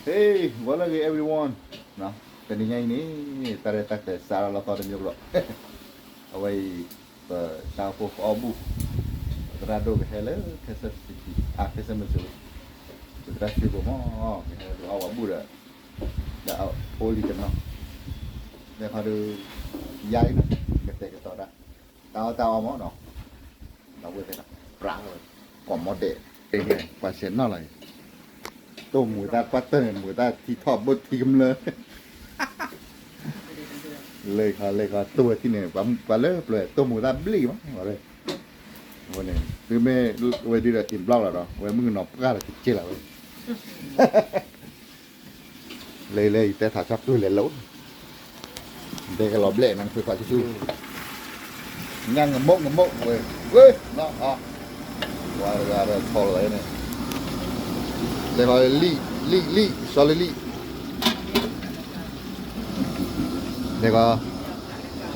Hey, ဝါလၢဂ့ၤ everyone တနံၤညါအံၤန့ၣ် တၢ်ရဲၣ်တၢ်ကျဲၤစးထီၣ်လီၤသီတမံၤကလီၤ. အဝဲအံၤ ပတၢ်အိၣ်ဖှိၣ်အီၣ်ဘူၣ် သရၣ်ဒိၣ်ကဟဲလၢ ခဲစၢၣ် အ ခဲစၢၣ်မ့ၢ်စိ ပသရၣ်စံဘိမ့ၢ် ကဟဲလၢဒုးအီၣ်ဝဲဘူၣ်ဒီး ဒီးအအိၣ်လံတနီၤ လဲၤခီဒုး ယါအံၤနီၤ ကတဲာ်ကတီၤတၢ် တၢ်အီၣ်တၢ်အီမ့ၢ်နီၤ ဒီးဝဲသ့ၣ်ဒီး ပြး ကိးမီဒဲး ပှၤဆဲးနီၣ်လီၤအံၤ တိၢ်မူၤတၢ်ကွၢ်တၢၢ်န့ၣ် မူၤတၢ်ထံထီၣ်ဘိထံကမျၢၢ် လၢခီလၢခီတိၢ်ဝဲထံၣ်န့ၣ် ပှၤလၢပျၢၤတိၢ်မူၤတၢ်ဘျ့ၣ်မး အဝဲန့ၣ် သုမ့ၢ်ဝဲဒုးဒီး in block လီၤဒီး အဝဲမုၣ်ကနီၤပှၢ်လီၤတက့ၢ်လီၤဝဲ လၢလၢယတဲထးဆၢကုၢ်လဲၤလိာ် ဒဲကလီၤဘျဲၣ်နၤ ဖုဖးဆူၣ်ဆူၣ် ညၣ်ငမိၣ်ငမိၣ်ဝဲ ဝဲနီၤအီၤ ဝါတဂၤဒီးဆီလီၤန့ၣ် လဲၤခီလံၣ် လံၣ် လံၣ် ဆီလံၣ် လံၣ် လဲၤခီ ဆီ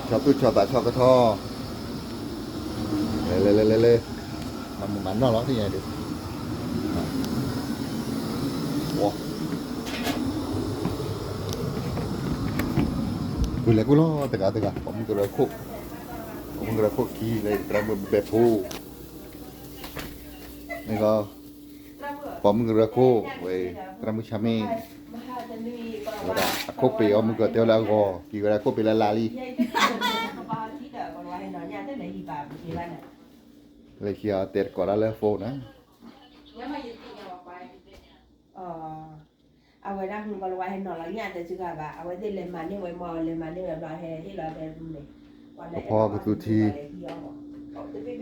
သူၣ်ဆီသးဆီကထီ လဲၤလဲၤလဲၤလဲၤလဲၤ မၤမုာ်မၤနီၢ်လီၤ သ့ၣ်ညါဒုး ကုလဲၤကူၣ်လီၤတဂၤတဂၤ ပိာ်မုၣ်ကရၢခိၣ် ပိာ်မုၣ်ကရၢခိၣ်ခံ လၢသရၣ်မုၣ်ဘဲဖိ န့ၣ်ကီး ပိာ်မုၣ်ကရၢခိၣ် ဝဲ သရၣ်မုၣ်ဆါမ့ၢ် ဝဲဒၣ်အခိၣ်ပ့ၤအီၤမုၢ်ကီၢ်တဲဝဲလၢအဂီၢ် က့ၤဝဲဒၣ်ခိၣ်ပ့ၤလၢလါလံ လၢခံအီၤတဲတကိးဒၣ်လၢ phone န့ၣ် အဝဲဒၣ်မုၢ်ကီၢ်လၢဝဲဟဲနီၤလီၤညၣ်တဲစုကဘၣ် အဝဲသ့ၣ်လဲၤမၤန့ၢ်ဝဲမ့ၢ် လဲၤမၤန့ၢ်ဝဲဘျီဟဲဟ့ၣ်လီၤတဲမုၢ်န့ၣ် ပဖီကသူထံ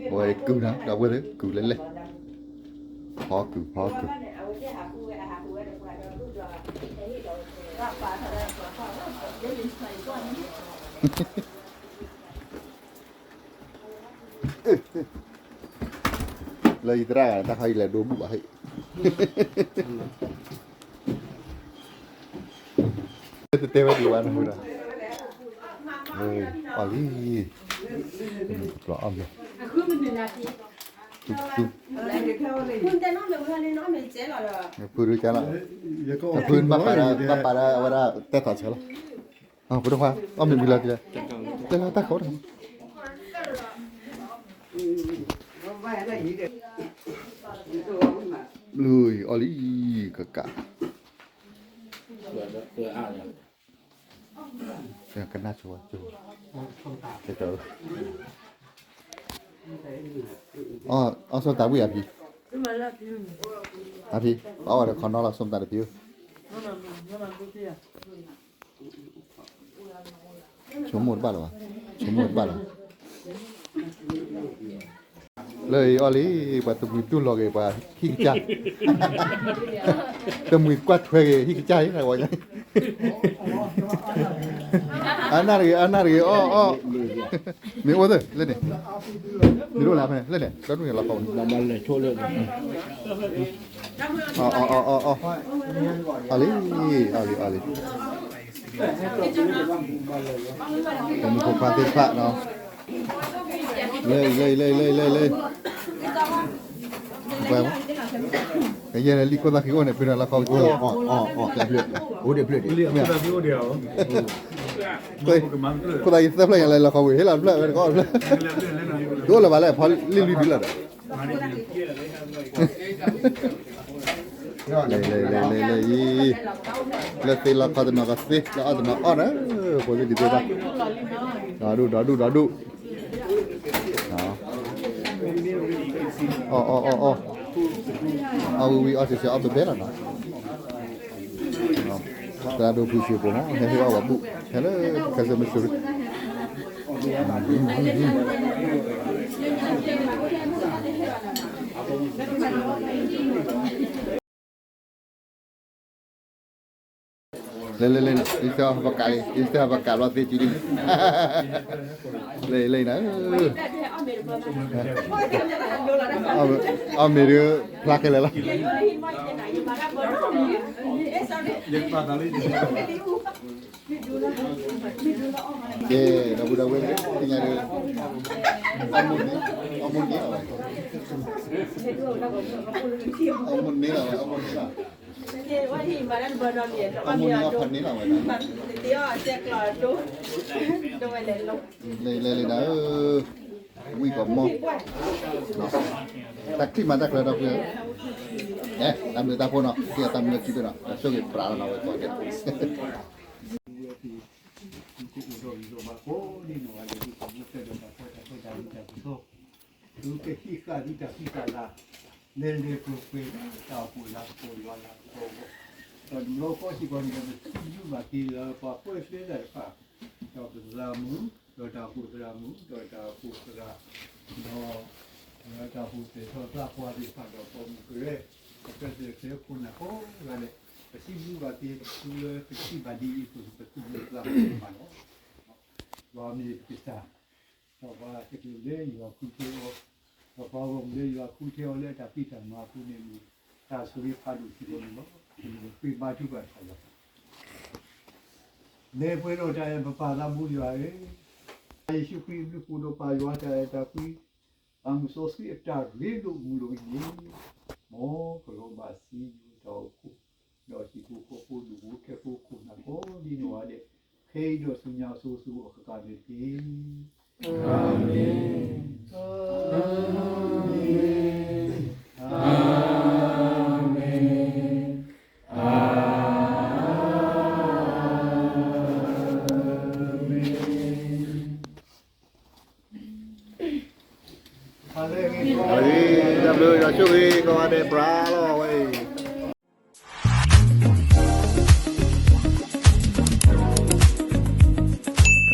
အဝဲကုၢ်နၤ ဒီပုၢ်ဝဲၢ် ကုၢ်လဲၣ်လဲၣ် ဖီကုၢ် ဖီကုၢ် လၢယသရၣ်ဂၤန့ၣ် တၢ်ခါအံၤလဲၤဒိဘူးဘၣ်ဟဲ တတဲဝဲဒံးဝဲနဟူဒီး အီၣ်လံ ပျီအီၣ်မ့ၤ ဖုဒုကလီ ဖုမၤပာ်ဒီး မၤပာ်ဒီးအဝဲဒၣ်တဲထီၣ်ဆၢလီၤ ဖိဒိၣ်ခွါ အီၣ်မ့ၤမံၤလီၤတံၢ်လီၤ တဲလီၤတၢ်ခိးတၢ် အီၣ်လံ ကကး ကနၣ်ဆိဝဲ အီၣ်ဆိတၢ်ဝံၣ်အဖံ အဖံ အီၣ်ဝဲဒီးခီနီလီၤ ဆိတၢ်တဖံ ဆိကမိၣ်တဘၣ်လၢၤဘၣ် ဆိကမိၣ်တဘၣ်လၢၤဘၣ် လၢအံၤအီၣ်လံ ပှၤတမှံၤတူၢ်လီၤက့ၤ ပှၤဟံၣ်ကစၢ် တမှံၤကွၢ်ထွဲက့ၤ ဟံၣ်ကစၢ်အံၤ ဝဲ အနၢ်တဂ့ၤ အနၢ်တဂ့ၤ အီၣ် အီၣ် မ့ၢ်အိၣ်သ့ လၢန့ၣ် မ့ၢ်အိၣ်လၢဖဲန့ၣ် လၢန့ၣ် ဒီဒူၣ်န့ၣ်လီၤကီး အီၣ်လံ အီၣ်လံ အီၣ်လံ ပမုၢ်ဖိခွါသ့ၣ်တဖၣ်နီၤ လၢ လၢ လၢ လၢ လၢ ကယဲၢ်လံ ခိၣ်သၣ်ခံအိၣ်န့ၣ် ဖုန့ၣ်လီၤခီကၠိ အိၣ်ဒံးဖျၢၣ် ခိၣ်သၣ်ခံသၢဖျၢၣ်ညါလၢလီၤခီဝံၤ ဟ့ၣ်လီၤတဖျၢၣ် ဝဲတကီၢ်တဖျၢၣ် တအိၣ်လၢၤဘၣ်လၢဖီလံၢ်လွံၢ်ဒုလီၤဒီး လၢသ့လီၤခီတနီၤကသ့ လၢအီၣ်တနီၤအီၣ်ဒီး ဖိလံၤဒ်သိးဘၣ် ဒီဒူၣ် ဒီဒူၣ် ဒီဒူၣ် အီၣ် အီၣ် အီၣ် အီၣ် အီၣ်ဝံၤဝံၤ အီၣ်စဲးစဲး အီၣ်ဘဲဘဲလီၤနီၤ သရၣ်ဒိၣ်ဖုစံးဖိမး ဟဲဟ့ၣ်အီၣ်ဝဲဘူၣ် ဟဲလၢခဲစၢၣ်မ့ၢ်စိၤ လၢ လၢ လၢ ယစၢ်ပကးလံ ယစၢ်ပကးလီၤသ့ကံလံ လၢ လၢနၤ အီၣ်မ့ၤဒီး ဖျါခဲလၢာ်လီၤ ကဲ ဒီပုၢ်ဒီဝဲၢ် သ့ၣ်ညါဒီး အီၣ်မူန့ၢ် အီၣ်မူန့ၢ်လီၤဝဲ အီၣ်မူန့ၢ်လီၤဝဲ အီၣ်မူန့ၢ်လီၤ ဝဲဟံၣ်မၤတၢ်တဘၣ်နီတမံၤ အမူအီၤဒိၣ်, မၤသ့အီၤစဲးကျီးဒိၣ်, ဒိၣ်ဝဲလဲၤလိၤ, လဲၤလဲၤလဲၤဒၣ်ဧၢ, ဝံၣ်ကီးမီၢ်, တၢ်ချံၣ်မၤတၢ်ချၢဒီပုၢ်ဝဲၢ်, တၢ်ဘျုးတၢ်ဖှိၣ်နီၤ က့ၤအတၢ်မုၢ်လၢ်ခံဘ့ၣ်နီၤ ဆိၣ်ဂ့ၤပြးလီၤနီၤဝဲကိးဂၤဒဲး သုကအိၣ်ဒီးဂံၢ်ဒီးဘါကိးဒ်နီၢ်ဂၤဒဲး သုကမူတၢ်ဒီးတၢ်ကီတၢ်ခဲတၢ်လံတၢ်ပစီ, သုကဟံးဃာ်သုတၢ်ဖံးတၢ်လၤ, လဲၤလဲၤပှဲၤပှဲၤ တၢ်အိၣ်ဖှိၣ်လၢပှဲၤယွၤလၢပဂီၢ်, ဒီးတဘျီဃီစ့ၢ်ကီးန့ၣ်ဒီး ပစံးဘျုးဘၣ်က့ၤလၢပှၤပၢဆှၢတၢ်တဖၣ်, ဒီးပသရၣ်မုၣ်, ဒီးတၢ်အိၣ်ဖှိၣ်သရၣ်မုၣ်, ဒီးတၢ်အိၣ်ဖှိၣ်သရၣ်, ဒီး ဒီးတၢ်အိၣ်ဖှိၣ်သရၣ်သရၣ်ပှၢ်သ့ၣ်တဖၣ်ဒီးပိာ်မုၣ်ကရၢ, ပကစၢၢ်ကရၢခိၣ်နၢ်ကိးဂၤဒဲး, ပစံးဘျုးဘၣ်က့ၤသုလၢပထံၣ်ဘၣ်ဒ်အံၤအဃိ ပစံးဘျုးသရၣ်မုၣ်မးလီၤ. ယွၤမ့ၢ်ပကစၢ်, ဒီးပှၤသးစၢ်လၢယွၤဃုထၢအီၤ, ဒီးပှၤဂီၢ်မုၢ်လၢယွၤဃုထၢအီၤလၢတၢ်ဖံးတၢ်မၤအပူၤန့ၣ်မ့ၢ် တၢ်ဆိၣ်ဂ့ၤဖးဒိၣ်စ့ၢ်ကီးန့ၣ်လီၤ. ပဃ့ဘါထုကဖၣ်တၢ်လီၤ. လဲၤပှဲၤဒီးတၢ်အဲၣ်ပပၢ်သးဘိယွၤဧၢ, ယ့ၣ်ၡူးခရံာ်အဘျုးအဖှိၣ်ဒီးပၢ်ယွၤတၢ်အဲၣ်တၢ်ကွံ, သးမုၢ်စီဆှံအတၢ်ရ့လိာ်မုာ်လိာ်အံၤန့ၣ်, မ်ကလီၤဘၣ်စံယိၤတၢ်အိၣ်ဖှိၣ်, ဒီးဟံၣ်ဖိဃီဖိဒူၣ်ဖိထၢဖိခိၣ်နၢ်ကိးဒ်နီၢ်ဂၤဒဲး, ခဲအံၤဒီးဆူညါအစိၤစိၤအဃၣ်ဃၣ်န့ၣ်တက့ၢ်. အၤမ့ၣ်, အၤမ့ၣ်, အၤမ့ၣ်, အၤမ့ၣ်. တၢ်ဘျုးယွၤဆိၣ်ဂ့ၤကိးဂၤဒဲးပြးလီၤဝဲအံၤ.